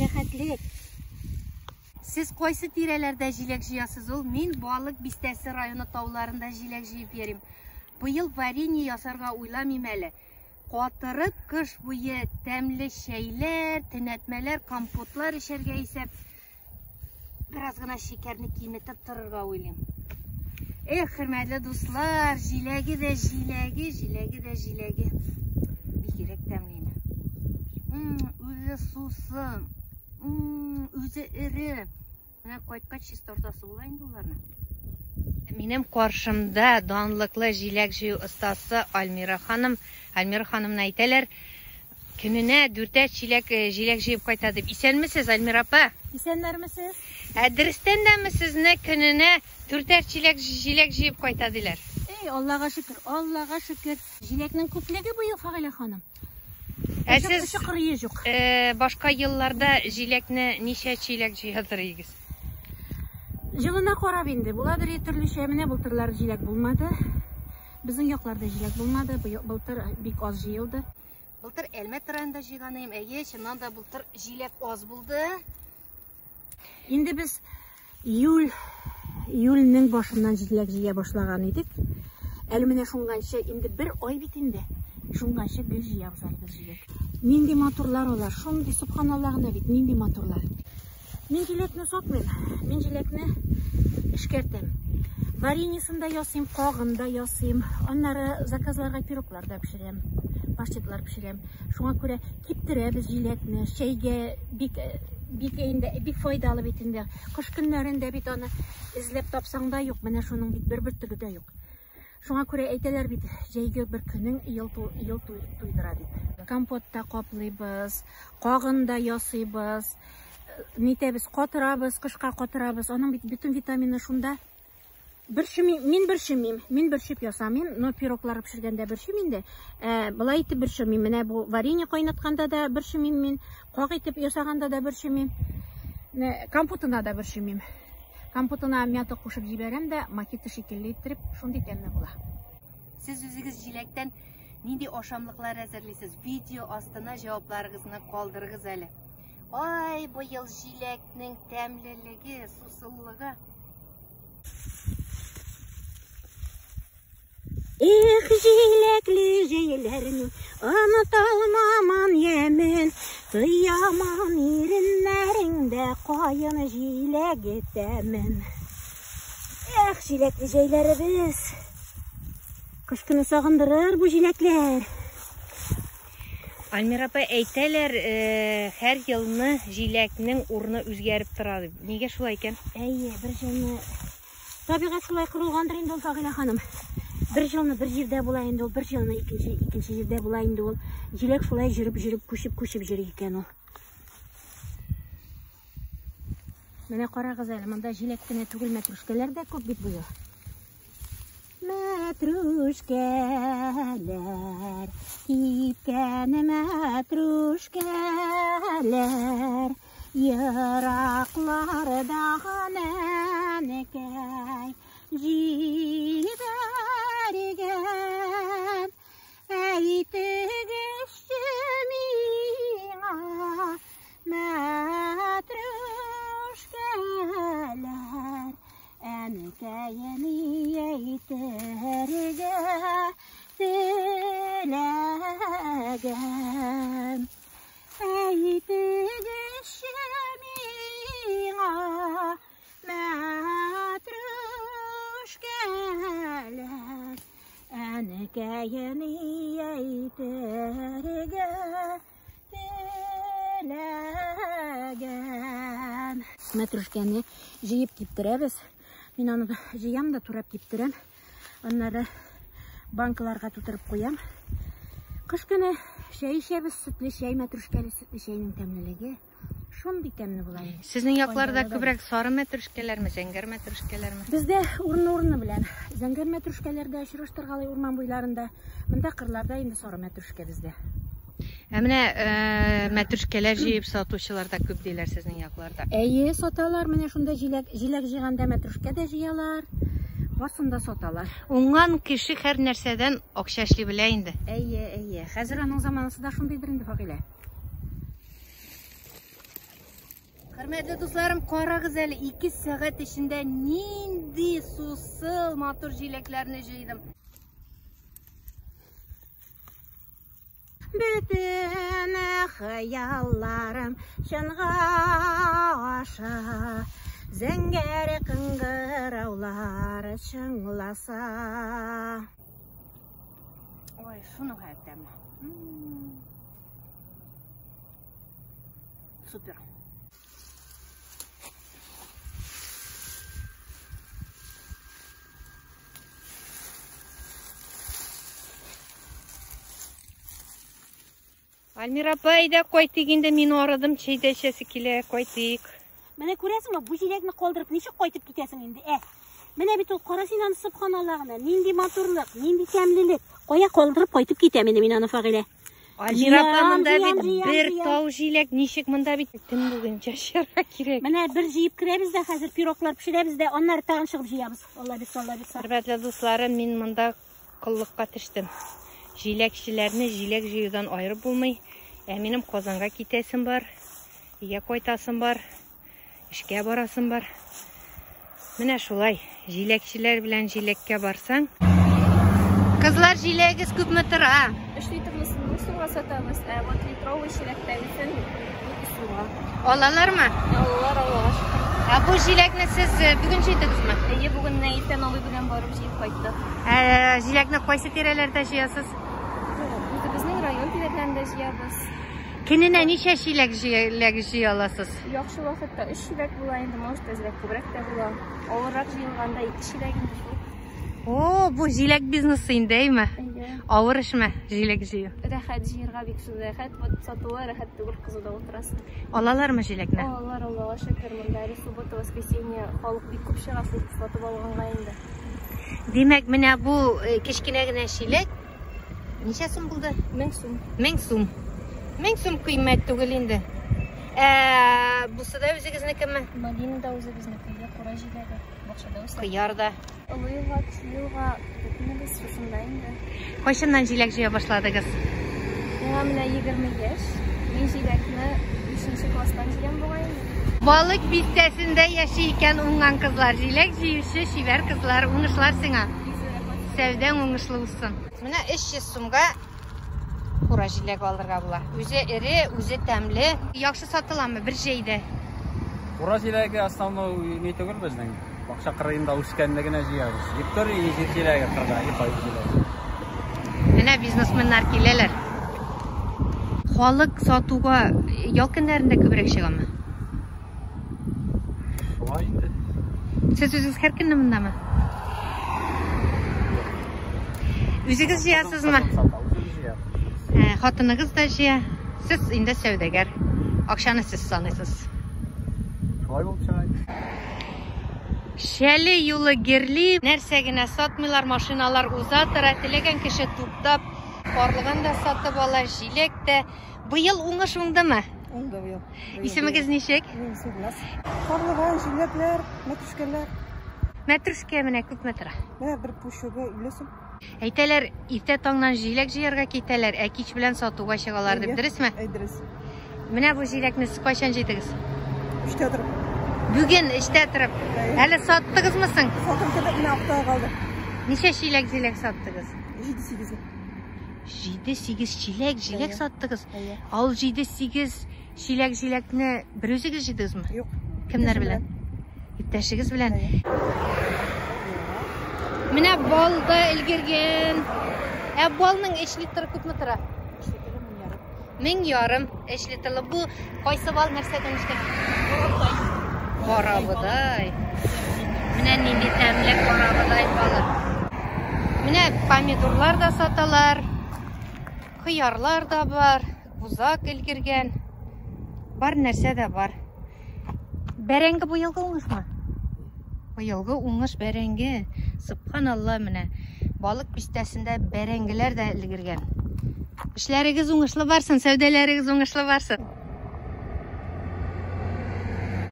Рәхәтлек. Сез кайсы тирәләрдә җиләк җыясыз ул? Мин Балык Бистәсе районы тауларында җиләк җыеп йөрим. Быел варенье ясарга уйламыйм әле. Катырып кыш буе тәмле чәйләр, төнәтмәләр, компотлар эчәргә исәп. Бераз гына шикәрне киметеп торырга уйлыйм. Эх, хөрмәтле дуслар, җиләге дә җиләге, җиләге дә җиләге. Бигрәк тәмле инде. Үзе сусын, үзе эре. Менә кайткач чистартасы була инде уларны. Минем каршымда данлыклы җиләк җыю остасы Альмира ханым. Альмира ханымны әйтәләр, көненә дүртәр чиләк э, җиләк җыеп кайта дип. Исәнмесез, Альмира апа? Исәннәрмесез? Ә дөрестән дәме сезне көненә дүртәр чиләк җиләк җыеп кайта диләр? Эй, Аллага шөкер, Аллага шөкер. Җиләкнең күплеге быел, Фагыйлә ханым. Ә сез Очы кырые юк. э, башка елларда җиләкне ничә чиләк җыядыр идегез? Җылына карап инде, буладыр и төрлечә. Менә былтырлар җиләк булмады. Безнең якларда җиләк булмады, былтыр бик аз җыелды. Былтыр Әлмәт районында җыйган идем. Әйе, чыннан да былтыр җиләк аз булды. Инде без июль, июльнең башыннан җиләк җыя башлаган идек. Әле менә шуңганчы, инде бер ай бит инде. Шуңганчы гел җыябыз әле без җиләк. Нинди матурлар алар, шундый сөбханалла гына бит, нинди матурлар. Мин җиләкне сатмыйм, мин җиләкне эшкәртәм. Вареньесын да ясыйм, кагын да ясыйм. Аннары заказларга пироглар да пешерәм, паштетлар пешерәм. Шуңа күрә киптерәбез җиләкне, чәйгә бик бик инде бик файдалы бит инде. Кыш көннәрендә бит аны эзләп тапсаң да юк, менә шуның бит бер бөртеге дә юк. Шуңа күрә әйтәләр бит, җәйге бер көнең ел, ел туйдыра дип. Компот та каплыйбыз, кагын да ясыйбыз, нитәбез, катырабыз, кышка катырабыз. Аның бит бөтен витамины шунда. Бөрчемим, мин бөрчемим, мин бөрчеп ясамыйм, но пироглар пешергәндә бөрчим инде. Ә, болай итеп бөрчемим. Менә бу варенье кайнатканда да бөрчемим мин, как итеп ясаганда да бөрчемим. Компотына да бөрчемим. Компотына мята кушып җибәрәм дә, мохито шикелле иттереп, шундый тәмле була. Сез үзегез җиләктән нинди ашамлыклар әзерлисез? Видео астына җавапларыгызны калдырыгыз әле. Ай, быел җиләкнең тәмлелеге, сусыллыгы. Эх, җиләкле җәйләрнең оныталмамын ямен, тоямам иреннәреңдә каен җиләге тәмен. Эх, җиләкле җәйләребез! Кыш көне сагындырыр бу җиләкләр. Альмира апа, әйтәләр, э, һәр елны җиләкнең урыны үзгәреп тора дип. Нигә шулай икән? Әйе, бер елны Табигать шулай корылгандыр инде ул, Фагыйлә ханым. Бер елны бер җирдә була инде ул, бер елны икенче икенче җирдә була инде ул. Җиләк шулай җөреп җөреп күчеп күчеп йөри икән ул. Менә карагыз әле, монда җиләк кенә түгел, мәтрүшкәләр дә күп бит быел. Мәтрүшкәләр, кипкән мәтрүшкәләр, Ераклардан әнекәй җибәргән. Әйтегезче миңа, мәтрүшкәләр, әнекәй ни әйтергә теләгән? Әйтегезче миңа, мәтрүшкәләр, әнекәй ни әйтергә теләгән. Мәтрүшкәне җыеп киптерәбез. Мин аны җыям да турап киптерәм. Аннары банкаларга тутырып куям. Кыш көне чәй эчәбез, сөтле чәй, мәтрүшкәле сөтле чәйнең тәмлелеге шундый тәмле була инде. Сезнең якларда күбрәк сары мәтрүшкәләрме, зәңгәр мәтрүшкәләрме? Бездә урыны-урыны белән. Зәңгәр мәтрүшкәләр дә очраштыргалый урман буйларында. Монда кырларда инде сары мәтрүшкә бездә. Ә менә мәтрүшкәләр җыеп сатучылар да күп диләр сезнең якларда. Әйе, саталар. Менә шунда җиләк, җиләк җыйганда мәтрүшкә дә җыялар. Барсын да саталар. Уңган кеше һәр нәрсәдән акча эшли белә инде. Әйе, әйе. Хәзер аның заманасы да шундыйдыр инде, Фагыйлә. Хөрмәтле дусларым, карагыз әле, 2 сәгать эчендә нинди сусыл матур җиләкләрне җыйдым. Бөтен хыялларым чынга аша, зәңгәр кыңгыраулар чыңласа. Ой, шуны хәтәм. Супер. Альмира апа, әйдә кайтыйк инде, мин арыдым, чәй дә эчәсе килә, кайтыйк. Менә күрәсеңме, бу җиләкне калдырып ничек кайтып китәсең инде, ә? Менә бит ул, кара син аны, сөбханалла гына, нинди матурлык, нинди тәмлелек. Кая калдырып кайтып китәм инде мин аны, Фагыйлә? Альмира апа, Җыям, монда җыям, бит җыям, бер җыям. тау җиләк, ничек монда бит төн буенча җыярга кирәк. Менә бер җыеп керәбез дә, хәзер пироглар пешерәбез дә, аннары тагын чыгып җыябыз. Алла бирсә, Алла бирсә. Хөрмәтле дусларым, мин монда коллыкка төштем. Җиләкчеләрне җиләк җыюдан аерып булмый. Ә минем Казанга китәсем бар, өйгә кайтасым бар, эшкә барасым бар. Менә шулай, җиләкчеләр белән җиләккә барсаң. Кызлар, җиләгегез күпме тора? 3 литрлысын 1000 сумга сатабыз, ә вот литровый чиләктәгесен 2 сумга. Алалармы? Алалар, Аллага шөкер. Ә бу җиләкне сез бүген җыйдыгызмы? Әйе, бүген менә иртән абый белән барып җыеп кайттык. Ә җиләкне кайсы тирәләрдә җыясыз? Үзебезнең район тирәләрендә җыябыз. Көненә ничә чиләк җиләк җыя аласыз? Яхшы вакытта 3 чиләк була инде, может, әзрәк күбрәк тә була. Авыррак җыелганда 2 чиләк инде шул. О, бу җиләк бизнесы инде, әйме? Әйе. Авыр эшме җиләк җыю? Рәхәт җыярга бик шул рәхәт. Вот сатуы рәхәт түгел, кызуда утырасың. Алалармы җиләкне? Алалар, Аллага шөкер, монда әле суббота, воскресенье халык бик күп чыга шул сатып алганга инде. Димәк, менә бу кечкенә генә чиләк ничә сум булды? 1000 сум. 1000 сум. 1000 сум кыйммәт түгел инде. Ә бусы да үзегезнекеме? Малина да үзебезнеке, кура җиләге, бакчада үсә. Кыяр да. Олы елга, кече елга, бөтенебез шушында инде. Кайчаннан җиләк җыя башладыгыз? Миңа менә 20 яшь. Мин җиләкне 5 класстан җыям бугай инде. Балык бистәсендә яши икән уңган кызлар. Җиләк җыючы чибәр кызлар. Уңышлар сиңа. Сәүдәң уңышлы булсын. Менә 300 сумга кура җиләге алырга була. Үзе эре, үзе тәмле. Яхшы сатыламы бер җәйдә? Кура җиләге основной ни түгел безнең. Бакча кырыенда үскәнне генә җыябыз. Виктория и җир җиләге кырда, и кайсы җиләге. Менә бизнесменнар киләләр. Халык сатуга ял көннәрендә күбрәк чыгамы? Шулай инде. Сез үзегез һәр көнне мондамы? Үзегез җыясызмы? Кызым сата, үзебез җыябыз. Хатыныгыз да җыя. Сез инде сәүдәгәр. Акчаны сез саныйсыз. Шулай булып чыга инде. Шәле юлы герли, нәрсә генә сатмыйлар, машиналар уза тора, теләгән кеше туктап, карлыган да сатып ала, җиләк тә. Быел уңыш уңдымы? Уңды быел. Исемегез ничек? Мин Суглас. Карлыган, җиләкләр, мәтрүшкәләр. Мәтрүшкә менә күпме тора? Менә бер пушогы 50 сум. Әйтәләр, иртә таңнан җиләк җыярга китәләр, ә кич белән сатуга чыгалар дип, дөресме? Әй, дөрес. Менә бу җиләкне сез кайчан җыйдыгыз? Эштә торып. Бүген эштә торып. Әле саттыгызмы соң? Сатып кебек менә акта калды. Ничә чиләк җиләк саттыгыз? 7-8. 7-8 чиләк җиләк саттыгыз. Әйе. Ал 7-8 чиләк җиләкне бер үзегез җыйдыгызмы? Юк. Кемнәр белән? Иптәшегез белән. Менә бал да өлгергән. Ә балның 3 литры күпме тора? 1500 3 литрлы. Бу кайсы бал, нәрсәдән эшләнгән? Карабодай. Менә нинди тәмле карабодай балы. Менә помидорлар да саталар. Кыярлар да бар. Бузак өлгергән. Бар нәрсә дә бар. Бәрәңге быелгы уңышмы? Быелгы уңыш бәрәңге. Субханалла, менә Балык бистәсендә бәрәңгеләр дә өлгергән. Эшләрегез уңышлы барсын, сәүдәләрегез уңышлы барсын.